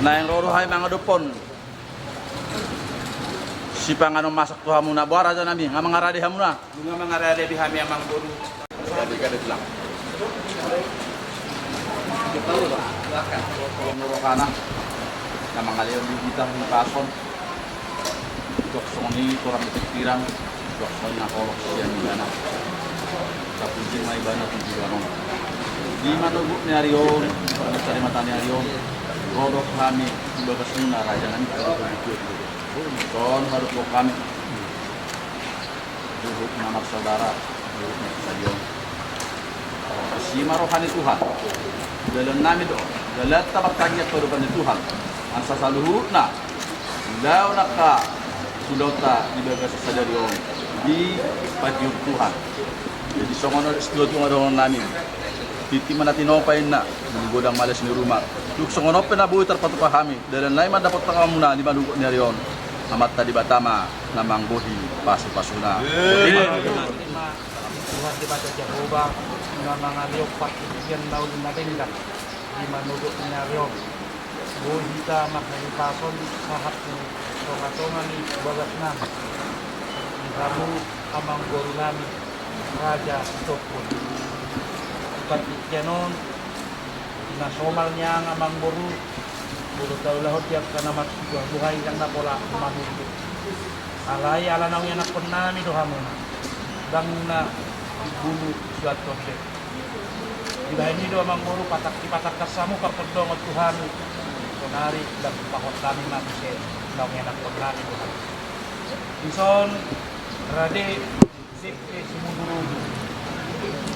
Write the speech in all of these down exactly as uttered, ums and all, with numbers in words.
Naeng ro do hami mangadophon sipanganon masak tu hamuna, boha raja nami, nga mangarade hamuna? Nunga mangarade be hami amangboru. Rohana na mangalehon di hita hahipason. Suang songon i torang ni pingkiran, suang songon i na holong sian ibana. Tapuji ma ibana tu joloan on. Di manogot ni ari on, di mata ni ari on, ro do hami tu bagasmuna raja nami. Dison hadophon hami. Huhut na marsaudara, huhut na sisadion. Asi ma roha ni Tuhan. Dalan nami do, dalan ta martangiang tu adopan ni Tuhan. Asa saluhutna ulaon angka ulaonta di bagas sadari on dipatiur Tuhan. Jadi songon na situatua dohonon nami. Tintin ma na tinopa inna, molo godang ma las ni ruma. Tung songon on pe na boi tarpatupa hami, dalan nami mandapothon hamuna di manogot ni ari on. Amanta Debata ma na manggohi pasupasuna. Amin. Tuhan Debata Jahowa, na mangalehon partingkian na uli na denggan di manogot ni ari on. Boi hita marhahipason sahat tu tongatonga ni bagasnami. Di hamu amangboru nami, Raja Sitompul. Di partingkian on, na somal nian amangboru, molo taulahon di angka na marsibuhabuha i ndang na pola manungkun. Alai ala naung ianakhon nami do hamuna, ndang na dibunu suanton be. Dibahen i do amangboru, patak, dipatangkas hamu parpondongan tu hami. Sonari ndang pahot hami ma muse naung ianakhon nami do hami. Dison rade dengke simudurudur.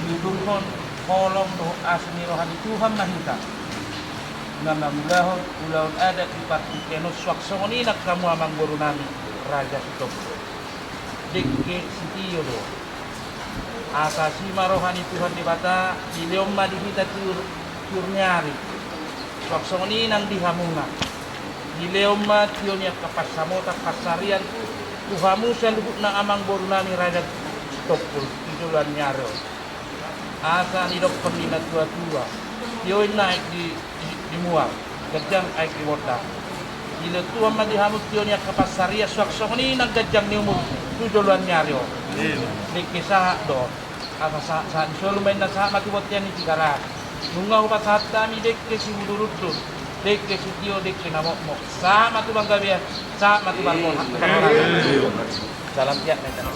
Diudurhon holong dohot asi ni roha ni Tuhan ma hita na mangulahon ulaon adat di partingkian on, suang songon i nang hamu amangboru nami Raja Sitompul. Dengke sitio do. Asa asi ma roha ni Tuhan Debata, dilehon ma di hita tiur, tiur ni ari. Suang songon i nang di hamuna. Dilehon ma tio ni angka pansamotan pansarian tu hamu saluhutna amangboru nami Raja Sitompul tu joloan ni ari on. Asa nidokkon ni natuatua, tio inna aek di, di, di mual, ganjang aek di bonda. Dilehon Tuhan ma di hamu tio ni angka pansarian, suang songon i nang ganjang ni umur tu joloan ni ari on. Amin. Dengke sahat do. Asa sahat, sahat ni solu ma inna, sahat ma tu bontean ni Tigaras. Nunga hupasahat hami dengke simudurudur, dengke sitio, dengke na mokmok. Sahat ma tu panggabean, sahat ma tu parbola. Salam sehat ma hita.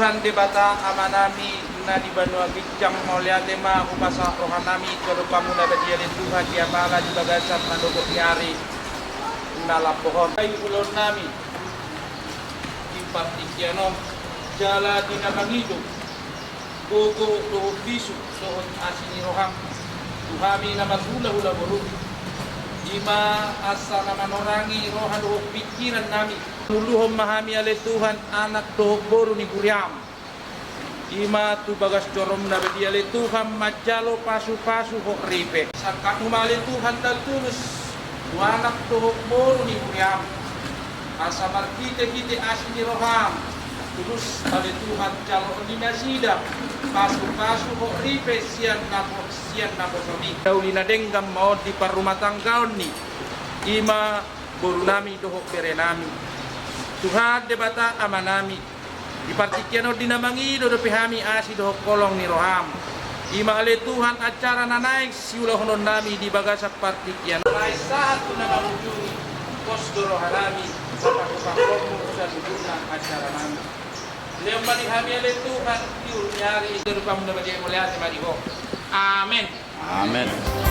Tuhan Debata Amanami na di banua ginjang, mauliate ma hupasahat rohanami tu adopanMu na badia ale Tuhan, di apala di bagasan mandok di ari na lambok on. Ai ulaonnami di partingkian on, jala di na mangido gogo dohot bisuk dohot asi ni rohaM tu hami na marhulahula boru. I ma asa na manorangi roha dohot pingkirannami. Luluhon ma hami ale Tuhan, anak dohot boru ni huriaM. I ma tu bagas joroM na badia ale Tuhan, manjalo pasupasu dohot ripe. SangkapMu ma ale Tuhan, ndang tulus tu anak dohot boru ni huriaM. Asa marhitehite asi ni rohaM, tulus ale Tuhan, jaloon ni nasida pasupasu dohot ripe sian napo-, sian naposoMi. Uli na denggan ma on di parrumatanggaon ni, i ma borunami dohot berenami. Tuhan Debata Amanami, di partingkian on di na mangido dope hami asi dohot holong ni rohaM. I ma ale Tuhan acara na naeng siulahononnami di bagasan partingkian on. Mulai sahat tu na mangujungi, pos do rohanami, sahat tu pangkopmu saluhutna acaranami. Lehon ma di hami ale Tuhan, di ujung ni ari, di adopanMu na badia, mauliate ma di Ho. Amen. Amen.